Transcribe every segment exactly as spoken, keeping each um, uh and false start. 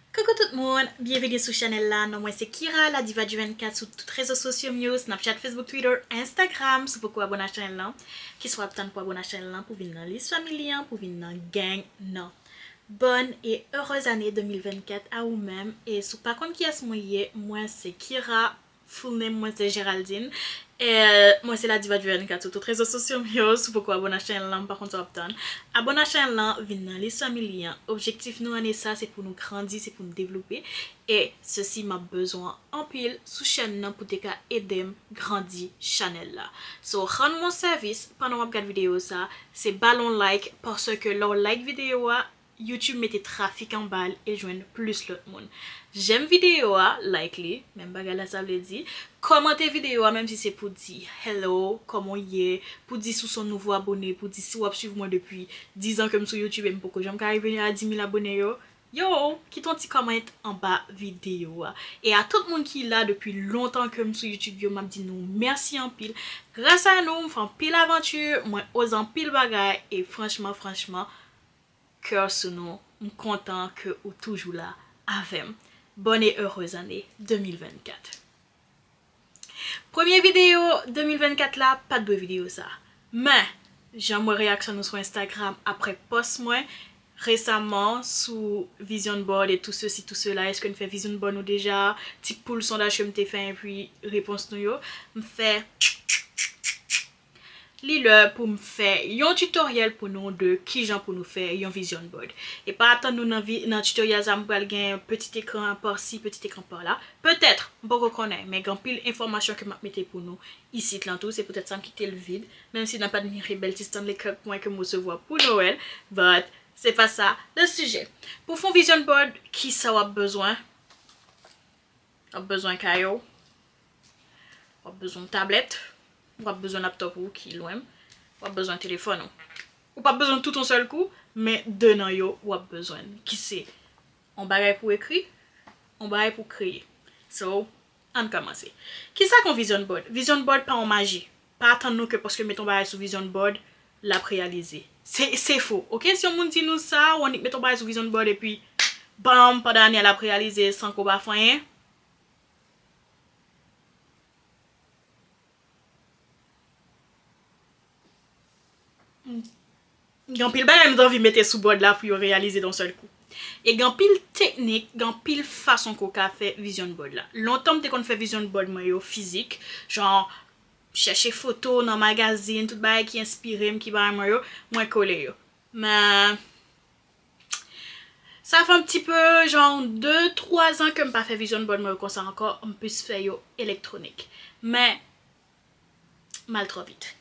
Koukou tout moun, byenvini sou chanèl la. Non mwen se Kira, la diva du vennkat sou tout rezo sosyo m yo, Snapchat, Facebook, Twitter, Instagram. Si w poko abone a chanèl lan, kisa w ap tann pou abone a chanèl lan, pou vin nan lis family an, pou vin nan gang nan? Bonne et heureuse année deux mille vingt-quatre a ou menm. E si w pa konn kiyès mwen ye, mwen se Kira, full name mwen se Géraldine. E mwen se la diva du vennkat sou tout rezo sosyo m yo. Si w poko abone a chanèl lan, m pa konn sa w ap tann. Abone a chanèl lan, vin nan lis family an. Objektif nou ane sa, se pou nou grandi, se pou nou devlope. E sesi m ap bezwen anpil sou chèn nan pou te ka ede m grandi chanèl la. So, rann mwen sèvis pandan w ap gad videyo sa, se ba l on like, paske lè w like videyo a, YouTube mete trafik anba l e l jwenn plis lòt moun. J'aime videyo a, like li, menm bagay la sa vle di. Kòmante videyo a, menm si se pou di hello, kòman w ye, pou di si w se yon nouvo abone, pou di si w ap swiv mwen depi diz an ke m sou YouTube e m poko janm ka rive a dis mil abone yo. Yo, kite yon ti kòmant anba videyo a. E a tout moun ki la depi lontan ke m sou YouTube yo, m ap di nou mèsi anpil. Gras a nou, m fè anpil avanti, mwen oze anpil bagay, e franchman, franchman, cœur sou nou, m kontan ke ou toujou la avè m. Bonne et heureuse année deux mille vingt-quatre. Premye videyo de mil vennkat la pa t dwe videyo sa. Men, jan m wè reyaksyon nou sou Instagram apre pòs mwen resaman sou vision board e tout ceci, tout cela, èske n fè vision board nou deja? Ti poul sondaj ke m te fè epi repons nou yo. M fè Li lè pou m fè yon tutoriel pou nou de kijan pou nou fè yon vision board. E pa atann nou nan, vi- nan tutoriel sa, m pral gen petit ekran pa si, petit ekran pa la. Petèt, m poko konnen, men gen anpil enfòmasyon ke m ap mete pou nou isit lan tou. Se poutèt sa m kite l vid, menm si n ap admire bèl ti Stanley Cup mwen ke m resevwa pou Nwèl. But, se pa sa le sujet. Pou fè yon vision board, kisa w ap bezwen? W ap bezwen kaye w, w ap bezwen tablèt, w ap bezwen laptop ou ki lwen, w ap bezwen telefòn ou. Ou p ap bezwen tout yon sèl kou, men de nan yo w ap bezwen, ki se yon bagay pou ekri, yon bagay pou kreye. So, ann kòmanse. Kisa k yon vision board? Vision board pa yon maji. Pa atann nou ke paske mete yon bagay sou vision board, l ap reyalize. Se, se fo, oke? Si yon moun di nou sa, w annik mete yon bagay sou vision board epi, bam, pandan ane a, l ap reyalize san ke w pa fè anyen. Gen anpil bagay m t anvi mete sou board la pou yo reyalize yon sèl kou. E gen anpil teknik, gen anpil fason ke w ka fè vision board la. Lontan m te konn fè vision board mwen yo fizik, jan chèche foto nan magazin, tout bagay ki enspire m, ki bagay mwen yo, mwen kole yo. Men, sa fè yon ti pe, jan, de, twa zan ke m pa fè vision board mwen yo konsa ankò, m plis fè yo elektwonik. Men, m al twò vit.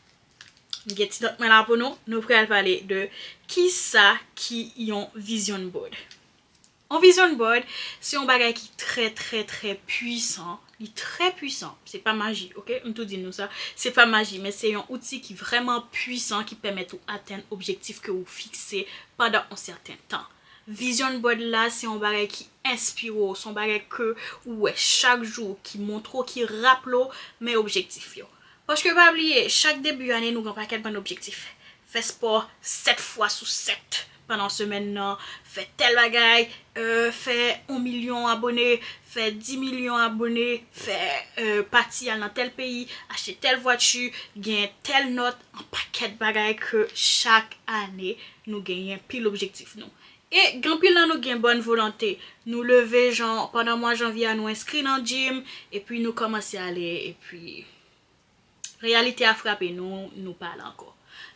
M gen ti nòt mwen la pou nou. Nou pral pale de kisa ki yon vision board. Yon vision board, se yon bagay ki trè, trè, trè pwisan. Li trè pwisan. Se pa maji, oke? M tou di nou sa. Se pa maji, men se yon outi ki vrèman pwisan, ki pèmèt ou atenn objektif ke ou fikse pandan yon sèten tan. Vision board la, se yon bagay ki enspire w, se yon bagay ke ou wè chak jou, ki montre w, ki raple w men objektif yo. Paske pa bliye, chak debi ane, nou gen pakèt bann objektif. Fè spò sèt fwa sou sèt pandan semèn nan, fè tèl bagay, euh, fè yon milyon abone, fè dis milyon abone, fè, euh, pati al nan tèl peyi, achte tèl vwati, gen tèl nòt, yon pakèt bagay ke chak ane nou genyen pil objektif nou. E gen anpil nan nou gen bòn volonte. Nou leve jan, pandan mwa janvye a, nou enskri nan gym, epi nou kòmanse ale, epi reyalite a frape nou, nou pa la ankò.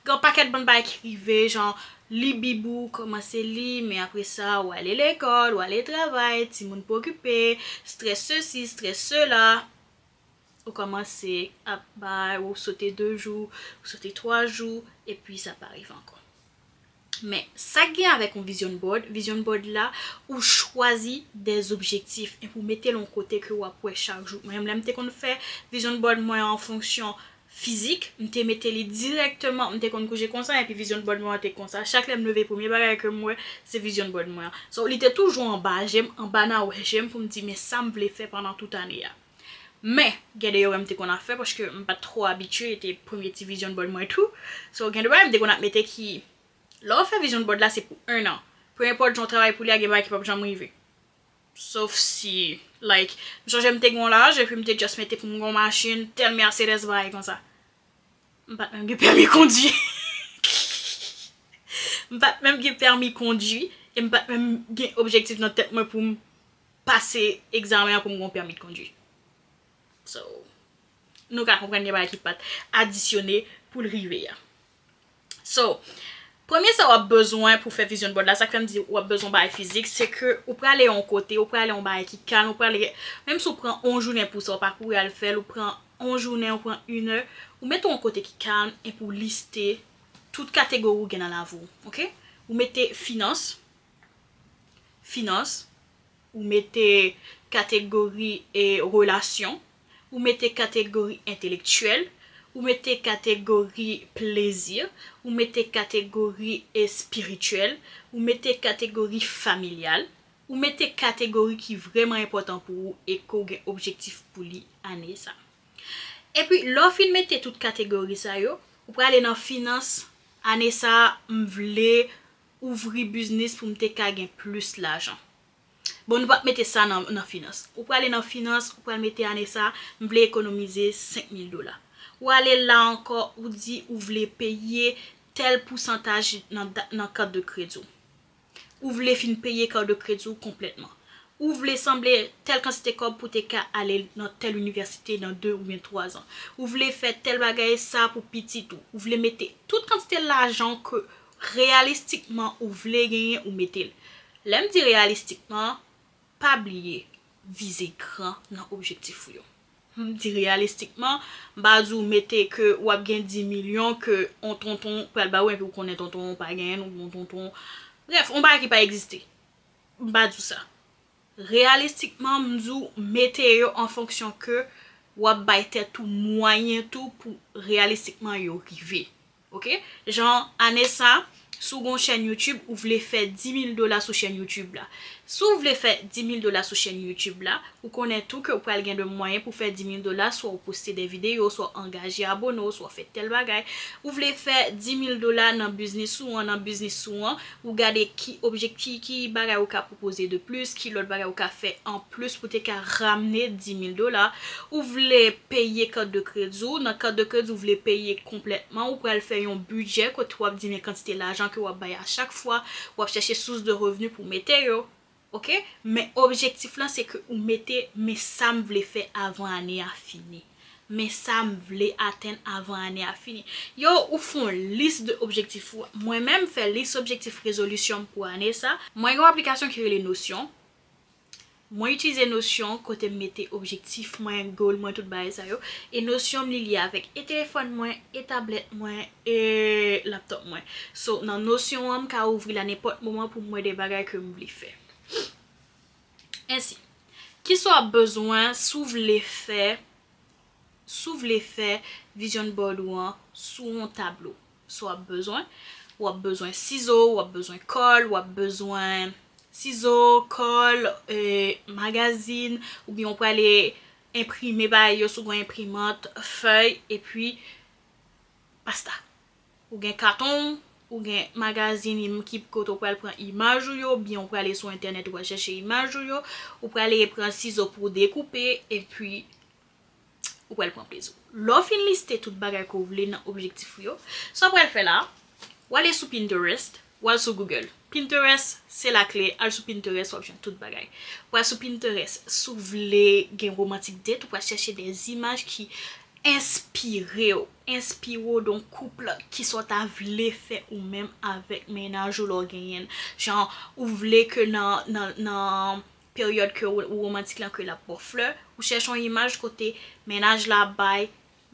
Gen yon pakèt bann bagay ki rive, jan li bib ou, kòmanse li, men apre sa, ou ale lekòl, ou ale travay, timoun pou okipe, strès sesi, strès sela. Ou kòmanse ap bay, ou sote de jou, ou sote twa jou, epi sa pa rive ankò. Men, sa k gen avèk yon vision board, vision board la, ou chwazi des objectifs, epi ou mete l yon kote ke w ap wè chak jou. Mwen menm, lè m te konn fè vision board mwen an fonksyon fizik, m te mete li dirèkteman, m te konn kouche konsa, epi vision board mwen an te konsa. Chak lè m leve, premye bagay ke m wè, se vision board mwen an. So, li te toujou anba je m, anba nan wè je m, pou m di, men sa m vle fè pandan tout ane a. Men, gen de erè m te konn ap fè, paske m pa t twò abitye, e te premye ti vision board mwen tou. So, gen de bagay m te konn ap mete ki, lè w fè vision board la, se pou en an. Peu importe jan w travay pou li a, gen bagay ki p ap janm rive. Sof si, like, m sonje m te gen yon laj, epi m te just mete pou m gen yon machin, tèl Mercedes, bagay konsa. M pa t menm gen pèmi kondwi. M pa t menm gen pèmi kondwi, e m pa t menm gen objektif nan tèt mwen pou m pase egzamen an pou m gen yon pèmi kondwi. So, nou ka konprann gen bagay ki pa t adisyone pou l rive a. So, premye sa w ap bezwen pou fè vision board la, sa k fè m di w ap bezwen bagay fizik, se ke ou prale yon kote, ou prale yon bagay ki kalm, ou prale, menm si w pran yon jounen pou sa, ou pa kouri al fè l, ou pran yon jounen, ou pran inè, ou mete yon kote ki kalm, epi w liste tout kategori ou gen nan lavi w, oke? Ou mete finans, finans, ou mete kategori e relasyon, ou mete kategori entelektyèl, ou mete kategori plezi, ou mete kategori espirityèl, ou mete kategori familyal, ou mete kategori ki vrèman enpòtan pou ou e ke w gen objektif pou li ane sa. Epi, lè w fin mete tout kategori sa yo, ou prale nan finans. Ane sa, m vle ouvri biznis pou m te ka gen plis lajan. Bon, nou p ap mete sa nan, nan finans. Ou prale nan finans, ou pral mete ane sa, m vle ekonomize senk mil dola. Ou ale la ankò, ou di ou vle peye tèl pousantaj nan, nan kat de kredi w. Ou vle fin peye kat de kredi w konplètman. Ou vle sanble tèl kantite kòb pou te ka ale nan tèl inivèsite nan de oubyen twa zan. Ou vle fè tèl bagay sa pou pitit ou. Ou vle mete tout kantite lajan ke reyalistikman ou vle genyen, ou mete l. Lè m di reyalistikman, pa bliye, vize gran nan objektif ou yo. M di reyalistikman, m pa di w mete ke w ap gen dis milyon ke on tonton pral ba ou, epi w konnen tonton pa genyen l, ou gen on tonton. Brèf, on bagay ki pa egziste. M pa di w sa. Reyalistikman, m di w mete yo an fonksyon ke w ap bay tèt ou mwayen tou pou reyalistikman yo rive. Oke? Jan ane sa, si w gen yon chèn YouTube, ou vle fè dis mil dola sou chèn YouTube la. Si w vle fè dis mil dola sou chèn YouTube la, ou konnen tou ke w pral gen de mwayen pou fè dis mil dola, swa w poste de videyo, swa w angaje abone w, swa w fè tèl bagay. Ou vle fè dis mil dola nan biznis ou an, nan biznis ou an, ou gade ki objektif, ki bagay ou ka pwopoze de plis, ki lòt bagay ou ka fè an plis pou te ka ramne dis mil dola. Ou vle peye kat de kredi w, nan kat de kredi w vle peye konplètman, ou pral fè yon bidjè kote w ap di men kantite lajan ke w ap bay a chak fwa, w ap chèche sous de revni pou mete yo. Oke? Men objektif lan se ke ou mete men sa m vle fè avan ane a fini. Men sa m vle atenn avan ane a fini. Yo, ou fè yon lis de objektif ou. Mwen menm fè lis objektif rezolisyon m pou ane sa. Mwen gen yon aplikasyon ki rele Notion. Mwen itilize Notion kote m mete objektif mwen, goal mwen, tout bagay sa yo. E Notion m li lye avèk e telefòn mwen, e tablèt mwen, e laptop mwen. So, nan Notion an, m ka ouvri l a nenpòt moman pou m wè de bagay ke m vle fè. Ensi, kisa w ap bezwen si w vle fè, si w vle fè vision board ou an sou yon tablo? Sa w ap bezwen, w ap bezwen sizo, w ap bezwen kòl, w ap bezwen sizo, kòl, e, magazin, oubyen w prale enprime bagay yo sou yon enprimant, fèy, epi pasta. Ou gen katon, ou gen magazin ki kote w pral pran imaj ou yo, oubyen w prale sou entènèt ou pral chèche imaj ou yo, ou prale pran sizo pou w dekoupe, epi ou pral pran plezi w. Lè w fin liste tout bagay ke w vle nan objektif ou yo, sa w pral fè la, w ale sou Pinterest, w al sou Google. Pinterest, se lakle, al sou Pinterest, w ap jwenn tout bagay. W al sou Pinterest, si w vle gen romantic date, ou pral chèche de imaj ki enspire w, enspire w de yon koup ki sa w ta vle fè ou menm avèk mennaj ou lè w genyen l. Jan, ou vle ke nan, nan, nan peryòd ke w, ou romantik lan ke l ap ba w flè, ou chèche yon imaj kote mennaj la ap bay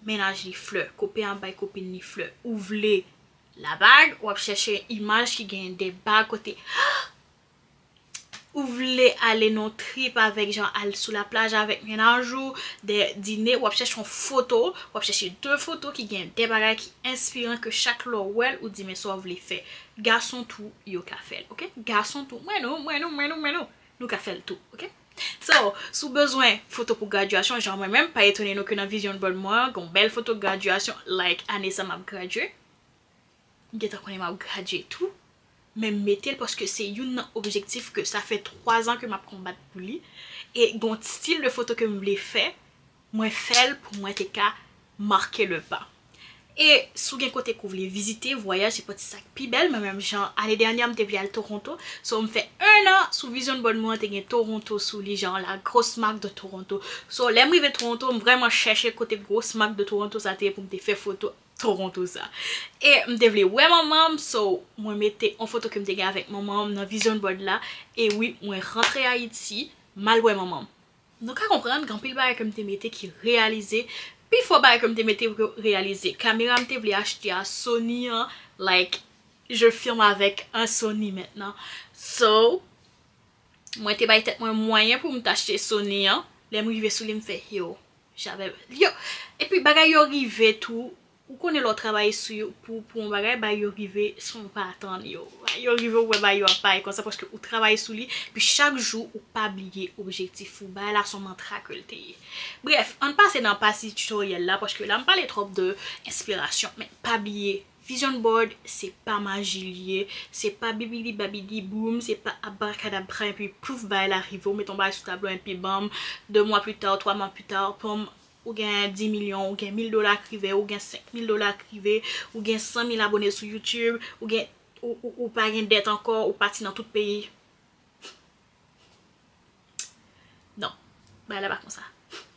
mennaj li flè, kopen ap bay kopin li flè. Ou vle la bag, w ap chèche imaj ki gen de bag kote ou vle ale nan trip avèk, jan al sou laplaj avèk mennaj ou, de dine, w ap chèche yon foto, w ap chèche de foto ki gen de bagay ki enspiran ke chak lè w wè l, ou di men sa w vle fè. Gason tou, yo ka fè l, oke? Gason tou, mwen nou, mwen nou, mwen nou, mwen nou. Nou ka fè l tou, oke? So, si w bezwen foto pou gradyasyon, jan mwen menm, pa etone nou ke nan vision board mwen, gen yon bèl foto gradyasyon, like, ane sa m ap gradye. M gentan konnen m ap gradye tou. men m mete l paske se youn nan objektif ke sa fè twa zan ke m ap konbat pou li. E gen yon stil de foto ke m vle fè, mwen fè l pou mwen te ka marke le pa. E si w gen kote ke w vle vizite, vwayaj se pati sa k pi bèl. Mwen menm jan, ane dènyè m te vle al Toronto. So m fè en an sou vision board mwen te gen Toronto sou li, jan la grosse marque de Toronto. So lè m rive Toronto, m vrèman chèche kote grosse marque de Toronto sa te ye pou m te fè foto Toronto sa. E m te vle wè manman m, so mwen mete yon foto ke m te gen avèk manman m nan vision board la. E wi, mwen rantre Ayiti, m al wè manman m. Nou ka konprann gen anpil bagay ke m te mete ki reyalize. Pifò bagay ke m te mete yo reyalize. Kamera m te vle achte a, Sony an, like, je filme avec un Sony maintenant. So, mwen te bay tèt mwen mwayen pou m t achte Sony an. Lè m rive sou li, m fè yo, j'avais yo. Epi bagay yo rive tou. Ou konnen lè w travay sou yo pou pou yon bagay, bagay yo rive san w pa atann yo. Bagay yo rive, ou wè bagay yo ap parèt konsa paske ou travay sou li, epi chak jou ou pa bliye objektif ou. Bagay la se yon mantra ke l te ye. Brèf, ann pase nan pati tutoriel la paske la m pale twòp de enspirasyon, men pa bliye vision board se pa maji li ye, se pa bibidi babidi boum, se pa abrakadabra epi pouf bagay la rive, ou mete yon bagay sou tablo epi banm, de mwa pli ta, twa mwa pli ta, pòm, ou gen dis milyon, ou gen mil dola k rive, ou gen senk mil dola k rive, ou gen san mil abone sou YouTube, ou gen, ou, ou, ou pa gen dèt ankò, ou pati nan tout peyi. Non, bagay la pa konsa.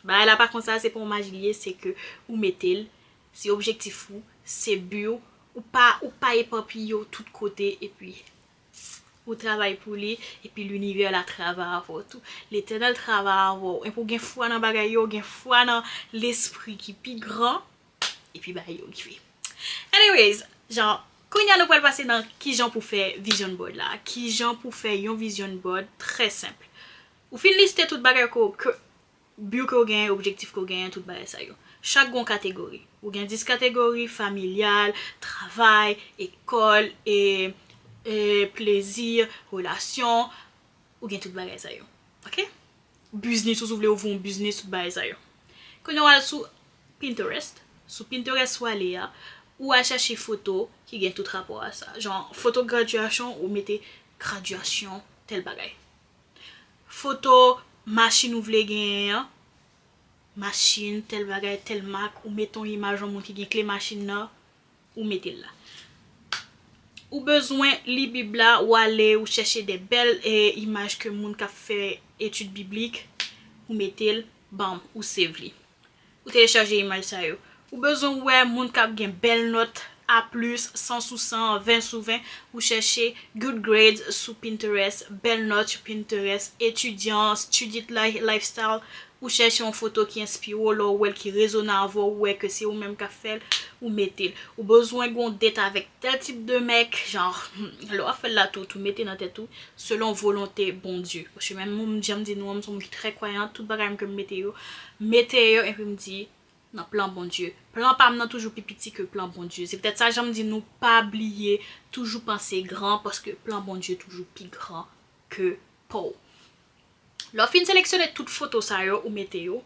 Bagay la pa konsa, se pa yon maji li ye, se ke ou mete l, se objektif ou, se bi w, ou pa, ou pa epapiye w tout kote, epi ou travay pou li, epi linivè la travay avè w tou. Letènèl travay avè w. Epi w gen fwa nan bagay yo, w gen fwa nan lespri ki pi gran, epi bagay yo rive. Anyways, jan, kounye a nou pral pase nan kijan pou fè vision board la. Kijan pou fè yon vision board trè senp. Ou fin liste tout bagay ke, ke bi w ke w genyen, objektif ke w genyen, tout bagay sa yo. Chak gen yon kategori. Ou gen dis kategori, familyal, travay, ekòl, e, e, plezi, relasyon. Ou gen tout bagay sa yo. Oke? Biznis, ou si w vle ouvri yon biznis, tout bagay sa yo. Kounye a w al sou Pinterest. Sou Pinterest ou ale a, ou al chèche foto ki gen tout rapò a sa. Jan, foto gradyasyon, ou mete gradyasyon, tèl bagay. Foto machin ou vle genyen an, machin, tèl bagay, tèl mak, ou mete yon imaj yon moun ki gen kle machin nan, ou mete l la. Ou bezwen li Bib la, ou ale, ou chèche de bèl, e, imaj ke moun k ap fè etid biblik, ou mete l, banm, ou save li. Ou telechaje imaj sa yo. Ou bezwen wè moun k ap gen bèl nòt A plis, san sou san, ven sou ven, ou chèche good grades sou Pinterest, bèl nòt sou Pinterest, etidyan, student li-, lifestyle, ou chèche yon foto ki enspire w, lè w wè l ki rezone avè w, ou wè ke se ou menm k ap fè l, ou mete l. Ou bezwen gen yon date avèk tèl tip de mèg, jan, lè w ap fè l la tou, tou mete nan tèt ou, selon volonte Bondye. Paske menm mwen, jan m di nou an, m se yon moun ki trè kwayan, tout bagay m ke m mete yo, mete yo, epi m di, nan plan Bondye. Plan pa m nan toujou pi piti ke plan Bondye. Se poutèt sa, jan m di nou, pa bliye, toujou panse gran, paske plan Bondye toujou pi gran ke pa w. Lè w fin seleksyone tout foto sa yo, ou mete yo,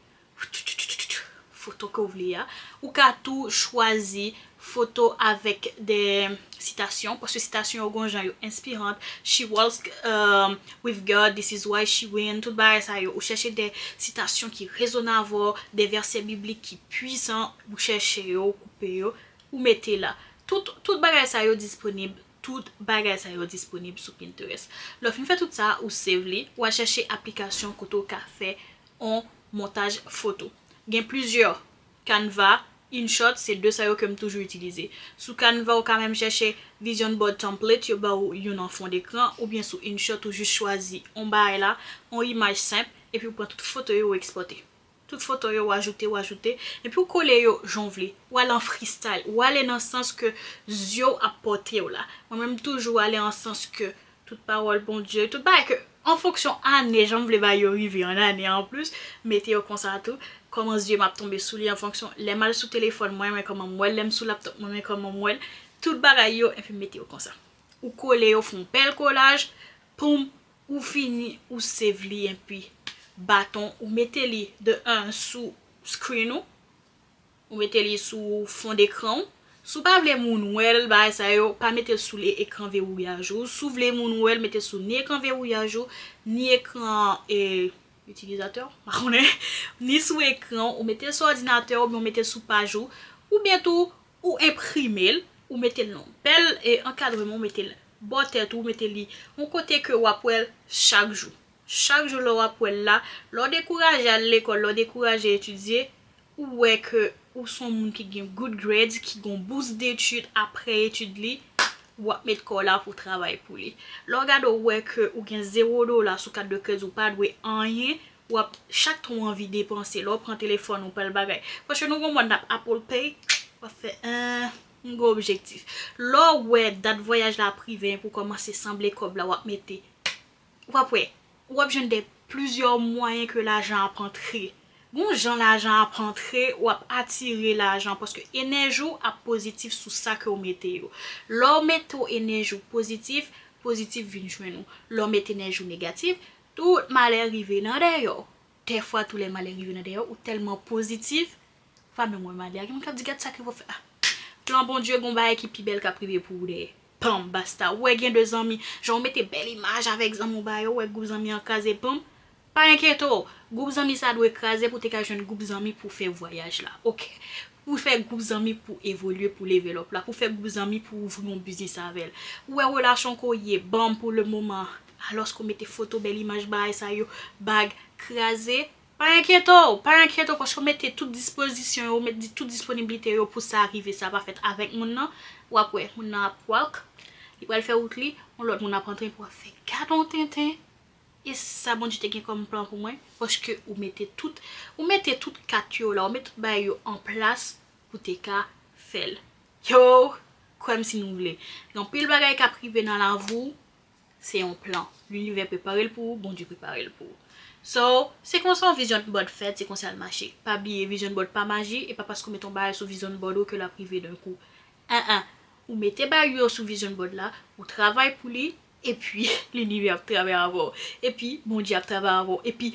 foto ke w vle a, ou ka tou chwazi foto avèk de sitasyon, paske sitasyon yo gon jan yo enspiran. She walks, um, with God, this is why she win, tout bagay sa yo. Ou chèche de sitasyon ki rezone avè w, de vèsè biblik ki pwisan, ou chèche yo, ou koupe yo, ou mete la. Tout, tout bagay sa yo disponib, tout bagay sa yo disponib sou Pinterest. Lè w fin fè tout sa, ou save li, ou al chèche aplikasyon kote w ka fè yon montaj foto. Gen plizyè, Canva, InShot, se de sa yo ke m toujou itilize. Sou Canva, ou ka menm chèche vision board template, yo ba w youn an fon dekran, oubyen sou InShot, ou jis chwazi yon bagay la, yon imaj senp, epi ou pran tout foto yo, ou ekspòte. Tout foto yo, ou ajoute, ou ajoute, epi ou kole yo jan w vle. Ou ale an freestyle, ou ale nan sans ke zye w ap pote w la. Mwen menm, m toujou ale an sans ke tout pawòl Bondye, tout bagay ke, an fonksyon ane, jan m vle bagay yo rive an ane an plis, mete yo konsa tou, kòman zye m ap tonbe sou li an fonksyon, lè m al sou telefòn mwen, mwen kòman m wè l, lè m sou laptop mwen, mwen kòman m wè l, tout bagay yo, epi m mete yo konsa. Ou kole yo, fè yon bèl kolaj, poum, ou fini, ou save li, epi baton, ou mete li de un sou screen ou, ou mete li sou fon dekran w, Si w pa vle moun wè l, bagay sa yo, pa mete l sou le ekran vewouyaj ou. Si w vle moun wè l, mete l sou ni ekran vewouyaj ou, ni ekran e, itilizatè, pa konnen, ni sou ekran, ou mete l sou òdinatè oubyen ou mete l sou paj ou, oubyen tou ou enprime l, ou mete l nan bèl e ankadreman, ou mete l bò tèt ou, ou mete li yon kote ke w ap wè l chak jou. Chak jou lè w ap wè l la, lè w dekouraje al lekòl, lè w dekouraje etidye, ou wè ke ou se yon moun ki gen good grades, ki gen yon bous detid apre etid li, w ap met kò w la pou w travay pou li. Lè w gade w wè ke ou gen zewo dola sou kat de kredi, ou pa dwe anyen, w ap chak tan w anvi depanse. Lè w pran telefòn ou pral bagay. Paske nou gen yon mòd n ap Apple Pay, w ap fè, eh, m gen objektif. Lè w wè dat vwayaj la ap rive pou w kòmanse sanble kòb la w ap mete. W ap wè, w ap jwenn de plizyè mwayen ke lajan ap antre. Gon jan lajan ap antre, w ap atire lajan paske enèji w ap pozitif sou sa ke w mete yo. Lè w mete w enèji w pozitif, pozitif vin jwenn ou. Lè w mete enèji w negatif, tout malè rive nan dèyè w. Dèfwa tou lè malè rive nan dèyè w, ou tèlman pozitif, ou pa menm wè malè a. Gen moun k ap di, "Gad sa ke w fè." Ah, plan Bondye, gon bagay ki pi bèl k ap rive pou ou dèyè. Panm, basta. Ou wè gen de zanmi, jan w mete bèl imaj avèk zanmi w ba yo, ou wè gwoup zanmi an kraze, panm. Pa enkyete w, gwoup zanmi sa dwe kraze pou te ka jwenn gwoup zanmi pou fè vwayaj la. Oke. Pou fè gwoup zanmi pou evolye, pou level up la, pou fè gwoup zanmi pou ouvri yon biznis avè l. Ou wè relasyon ke w ye, banm pou le moman, alòske w mete foto, bèl imaj, bagay sa yo, bag, kraze. Pa enkyete w, pa enkyete w, paske w mete tout dispozisyon yo, w mete tout disponiblite yo pou sa rive, sa pa fèt avèk moun nan. W ap wè, moun nan ap walk, li pral fè wout li, yon lòt moun ap antre pou ap fè gad on tenten. E sa Bondye te gen kòm plan pou mwen, paske ou mete tout, ou mete tout kat yo la, ou mete tout bagay yo an plas pou te ka fè l. Yo, kwè m si nou vle. Gen anpil bagay k ap rive nan lavi w, se yon plan. Linivè prepare l pou ou, Bondye prepare l pou ou. So, se konsa yon vision board fèt, se konsa l mache. Pa bliye, vision board pa maji, e pa paske w mete yon bagay sou vision board ou ke l ap rive d'un coup. An an. Ou mete bagay yo sou vision board la, ou travay pou li, epi linivè ap travay avè w. Epi Bondye ap travay avè w. Epi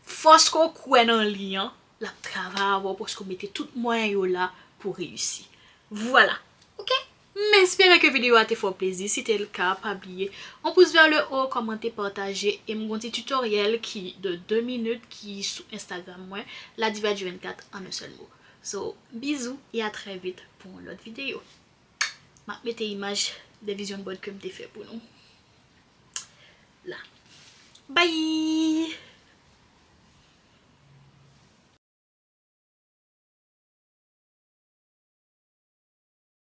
fòs ke w kwè nan li an, l ap travay avè w paske w mete tout mwayen yo la pou reyisi. Vwala. Oke? M espere ke videyo a te fè w plezi. Si te le ka, pa bliye yon pous vè le o, kòmante, pataje, e m gon ti tutoriel ki de de minit ki sou Instagram mwen, La Diva du vingt-quatre en un seul mot. So, bizou e a trè vit pou yon lòt videyo. M ap mete imaj de vision board ke m te fè pou nou la. Bye!